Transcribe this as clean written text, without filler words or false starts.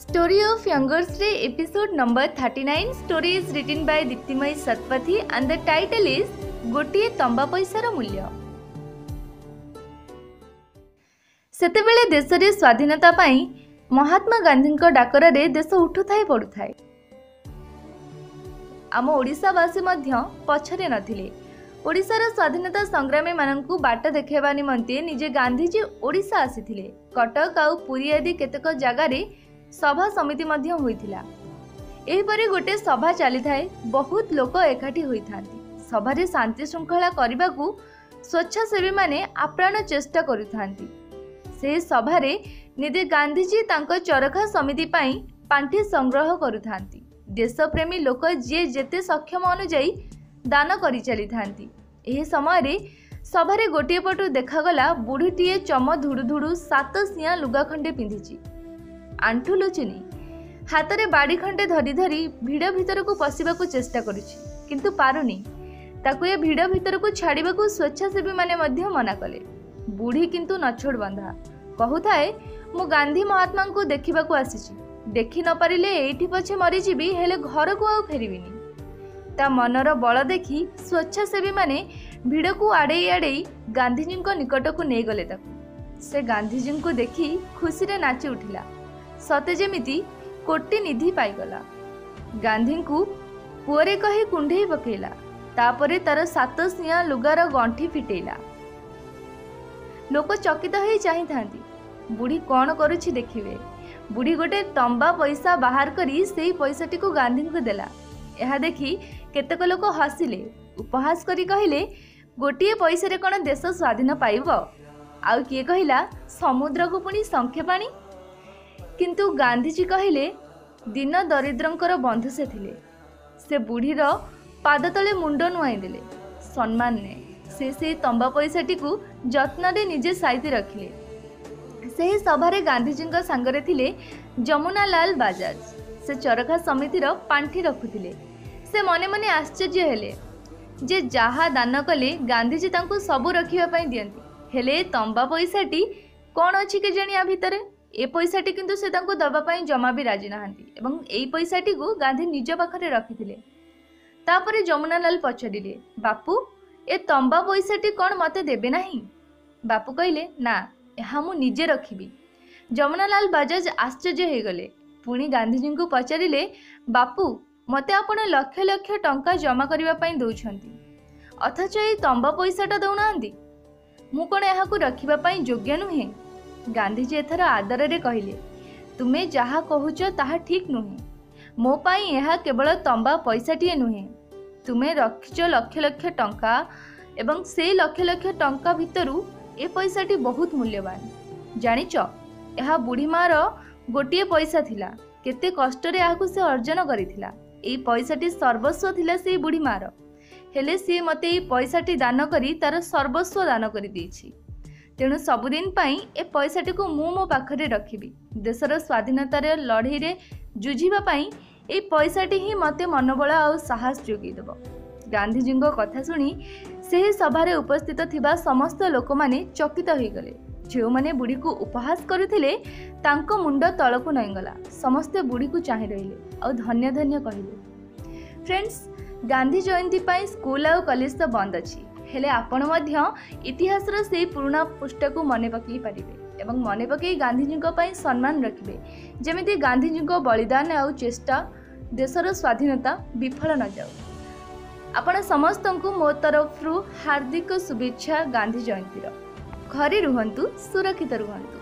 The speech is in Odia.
ଷ୍ଟୋରି ଅଫ୍ ୟଙ୍ଗର୍ସରେ episode number 39। Story is written by Diptimayee Satapathy and the title is ଗୋଟିଏ ତମ୍ବା ପଇସାର ମୂଲ୍ୟ। ସେତେବେଳେ ଦେଶରେ ସ୍ୱାଧୀନତା ପାଇଁ ମହାତ୍ମା ଗାନ୍ଧୀଙ୍କ ଡାକରାରେ ଦେଶ ଉଠୁଥାଏ ପଡୁଥାଏ। ଆମ ଓଡ଼ିଶାବାସୀ ମଧ୍ୟ ପଛରେ ନଥିଲେ। ଓଡ଼ିଶାର ସ୍ୱାଧୀନତା ସଂଗ୍ରାମୀମାନଙ୍କୁ ବାଟ ଦେଖାଇବା ନିମନ୍ତେ ନିଜେ ଗାନ୍ଧିଜୀ ଓଡ଼ିଶା ଆସିଥିଲେ। କଟକ ଆଉ ପୁରୀ ଆଦି କେତେକ ଜାଗାରେ ସଭା ସମିତି ମଧ୍ୟ ହୋଇଥିଲା। ଏହିପରି ଗୋଟେ ସଭା ଚାଲିଥାଏ। ବହୁତ ଲୋକ ଏକାଠି ହୋଇଥାନ୍ତି। ସଭାରେ ଶାନ୍ତି ଶୃଙ୍ଖଳା କରିବାକୁ ସ୍ୱେଚ୍ଛାସେବୀମାନେ ଆପ୍ରାଣ ଚେଷ୍ଟା କରୁଥାନ୍ତି। ସେହି ସଭାରେ ନିଜେ ଗାନ୍ଧିଜୀ ତାଙ୍କ ଚରଖା ସମିତି ପାଇଁ ପାଣ୍ଠି ସଂଗ୍ରହ କରୁଥାନ୍ତି। ଦେଶପ୍ରେମୀ ଲୋକ ଯିଏ ଯେତେ ସକ୍ଷମ ଅନୁଯାୟୀ ଦାନ କରିଚାଲିଥାନ୍ତି। ଏହି ସମୟରେ ସଭାରେ ଗୋଟିଏ ପଟୁ ଦେଖାଗଲା ବୁଢ଼ୀଟିଏ ଚମ ଧୁଡ଼ୁ ଧୁଡ଼ୁ 7 ସିଆଁ ଲୁଗା ଖଣ୍ଡେ ପିନ୍ଧିଛି, ଆଣ୍ଠୁ ଲୁଚୁନି, ହାତରେ ବାଡ଼ି ଖଣ୍ଡେ ଧରି ଧରି ଭିଡ଼ ଭିତରକୁ ପଶିବାକୁ ଚେଷ୍ଟା କରୁଛି, କିନ୍ତୁ ପାରୁନି। ତାକୁ ଏ ଭିଡ଼ ଭିତରକୁ ଛାଡ଼ିବାକୁ ସ୍ୱେଚ୍ଛାସେବୀମାନେ ମଧ୍ୟ ମନା କଲେ। ବୁଢ଼ୀ କିନ୍ତୁ ନଛୋଡ଼ ବନ୍ଧା କହୁଥାଏ, ମୁଁ ଗାନ୍ଧୀ ମହାତ୍ମାଙ୍କୁ ଦେଖିବାକୁ ଆସିଛି, ଦେଖି ନପାରିଲେ ଏଇଠି ପଛେ ମରିଯିବି, ହେଲେ ଘରକୁ ଆଉ ଫେରିବିନି। ତା ମନର ବଳ ଦେଖି ସ୍ୱେଚ୍ଛାସେବୀମାନେ ଭିଡ଼କୁ ଆଡ଼େଇ ଆଡ଼େଇ ଗାନ୍ଧିଜୀଙ୍କ ନିକଟକୁ ନେଇଗଲେ ତାକୁ। ସେ ଗାନ୍ଧିଜୀଙ୍କୁ ଦେଖି ଖୁସିରେ ନାଚି ଉଠିଲା, ସତେ ଯେମିତି କୋଟି ନିଧି ପାଇଗଲା। ଗାନ୍ଧୀଙ୍କୁ ପୁଅରେ କହି କୁଣ୍ଢେଇ ପକେଇଲା। ତାପରେ ତାର 7 ସିଆଁ ଲୁଗାର ଗଣ୍ଠି ଫିଟେଇଲା। ଲୋକ ଚକିତ ହେଇ ଚାହିଁଥାନ୍ତି, ବୁଢ଼ୀ କ'ଣ କରୁଛି ଦେଖିବେ। ବୁଢ଼ୀ ଗୋଟେ ତମ୍ବା ପଇସା ବାହାର କରି ସେଇ ପଇସାଟିକୁ ଗାନ୍ଧୀଙ୍କୁ ଦେଲା। ଏହା ଦେଖି କେତେକ ଲୋକ ହସିଲେ, ଉପହାସ କରି କହିଲେ, ଗୋଟିଏ ପଇସାରେ କ'ଣ ଦେଶ ସ୍ୱାଧୀନ ପାଇବ? ଆଉ କିଏ କହିଲା, ସମୁଦ୍ରକୁ ପୁଣି ଶଙ୍ଖେ ପାଣି। କିନ୍ତୁ ଗାନ୍ଧିଜୀ କହିଲେ, ଦୀନ ଦରିଦ୍ରଙ୍କର ବନ୍ଧୁ ସେ ଥିଲେ। ସେ ବୁଢ଼ୀର ପାଦ ତଳେ ମୁଣ୍ଡ ନୁଆଇଁ ଦେଲେ ସମ୍ମାନରେ। ସେ ସେଇ ତମ୍ବା ପଇସାଟିକୁ ଯତ୍ନରେ ନିଜେ ସାଇତି ରଖିଲେ। ସେହି ସଭାରେ ଗାନ୍ଧିଜୀଙ୍କ ସାଙ୍ଗରେ ଥିଲେ ଯମୁନାଲାଲ ବାଜାଜ। ସେ ଚରଖା ସମିତିର ପାଣ୍ଠି ରଖୁଥିଲେ। ସେ ମନେ ମନେ ଆଶ୍ଚର୍ଯ୍ୟ ହେଲେ ଯେ ଯାହା ଦାନ କଲେ ଗାନ୍ଧିଜୀ ତାଙ୍କୁ ସବୁ ରଖିବା ପାଇଁ ଦିଅନ୍ତି, ହେଲେ ତମ୍ବା ପଇସାଟି କ'ଣ ଅଛି କେଜାଣି ୟା ଭିତରେ? ଏ ପଇସାଟି କିନ୍ତୁ ସେ ତାଙ୍କୁ ଦେବା ପାଇଁ ଜମା ବି ରାଜି ନାହାନ୍ତି ଏବଂ ଏଇ ପଇସାଟିକୁ ଗାନ୍ଧୀ ନିଜ ପାଖରେ ରଖିଥିଲେ। ତାପରେ ଯମୁନାଲାଲ ପଚାରିଲେ, ବାପୁ, ଏ ତମ୍ବା ପଇସାଟି କ'ଣ ମୋତେ ଦେବେ ନାହିଁ? ବାପୁ କହିଲେ, ନା, ଏହା ମୁଁ ନିଜେ ରଖିବି। ଯମୁନାଲାଲ ବାଜାଜ ଆଶ୍ଚର୍ଯ୍ୟ ହେଇଗଲେ। ପୁଣି ଗାନ୍ଧିଜୀଙ୍କୁ ପଚାରିଲେ, ବାପୁ, ମୋତେ ଆପଣ ଲକ୍ଷ ଲକ୍ଷ ଟଙ୍କା ଜମା କରିବା ପାଇଁ ଦେଉଛନ୍ତି, ଅଥଚ ଏଇ ତମ୍ବା ପଇସାଟା ଦେଉନାହାନ୍ତି। ମୁଁ କ'ଣ ଏହାକୁ ରଖିବା ପାଇଁ ଯୋଗ୍ୟ ନୁହେଁ? ଗାନ୍ଧିଜୀ ଏଥର ଆଦରରେ କହିଲେ, ତୁମେ ଯାହା କହୁଛ ତାହା ଠିକ୍ ନୁହେଁ। ମୋ ପାଇଁ ଏହା କେବଳ ତମ୍ବା ପଇସାଟିଏ ନୁହେଁ। ତୁମେ ରଖିଛ ଲକ୍ଷ ଲକ୍ଷ ଟଙ୍କା ଏବଂ ସେଇ ଲକ୍ଷ ଲକ୍ଷ ଟଙ୍କା ଭିତରୁ ଏ ପଇସାଟି ବହୁତ ମୂଲ୍ୟବାନ। ଜାଣିଛ, ଏହା ବୁଢ଼ୀ ମାଆର ଗୋଟିଏ ପଇସା ଥିଲା। କେତେ କଷ୍ଟରେ ଏହାକୁ ସେ ଅର୍ଜନ କରିଥିଲା। ଏଇ ପଇସାଟି ସର୍ବସ୍ୱ ଥିଲା ସେଇ ବୁଢ଼ୀ ମାଆର, ହେଲେ ସିଏ ମୋତେ ଏଇ ପଇସାଟି ଦାନ କରି ତାର ସର୍ବସ୍ୱ ଦାନ କରିଦେଇଛି। ତେଣୁ ସବୁଦିନ ପାଇଁ ଏ ପଇସାଟିକୁ ମୁଁ ମୋ ପାଖରେ ରଖିବି। ଦେଶର ସ୍ୱାଧୀନତାର ଲଢ଼େଇରେ ଯୁଝିବା ପାଇଁ ଏଇ ପଇସାଟି ହିଁ ମୋତେ ମନୋବଳ ଆଉ ସାହସ ଯୋଗାଇଦେବ। ଗାନ୍ଧିଜୀଙ୍କ କଥା ଶୁଣି ସେହି ସଭାରେ ଉପସ୍ଥିତ ଥିବା ସମସ୍ତ ଲୋକମାନେ ଚକିତ ହୋଇଗଲେ। ଯେଉଁମାନେ ବୁଢ଼ୀକୁ ଉପହାସ କରୁଥିଲେ ତାଙ୍କ ମୁଣ୍ଡ ତଳକୁ ନଇଁଗଲା। ସମସ୍ତେ ବୁଢ଼ୀକୁ ଚାହିଁ ରହିଲେ ଆଉ ଧନ୍ୟ ଧନ୍ୟ କହିଲେ। ଫ୍ରେଣ୍ଡସ୍, ଗାନ୍ଧୀ ଜୟନ୍ତୀ ପାଇଁ ସ୍କୁଲ ଆଉ କଲେଜ ତ ବନ୍ଦ ଅଛି, ହେଲେ ଆପଣ ମଧ୍ୟ ଇତିହାସର ସେଇ ପୁରୁଣା ପୃଷ୍ଠାକୁ ମନେ ପକାଇ ପାରିବେ ଏବଂ ମନେ ପକାଇ ଗାନ୍ଧିଜୀଙ୍କ ପାଇଁ ସମ୍ମାନ ରଖିବେ, ଯେମିତି ଗାନ୍ଧିଜୀଙ୍କ ବଳିଦାନ ଆଉ ଚେଷ୍ଟା ଦେଶର ସ୍ୱାଧୀନତା ବିଫଳ ନଯାଉ। ଆପଣ ସମସ୍ତଙ୍କୁ ମୋ ତରଫରୁ ହାର୍ଦ୍ଦିକ ଶୁଭେଚ୍ଛା ଗାନ୍ଧୀ ଜୟନ୍ତୀର। ଘରେ ରୁହନ୍ତୁ, ସୁରକ୍ଷିତ ରୁହନ୍ତୁ।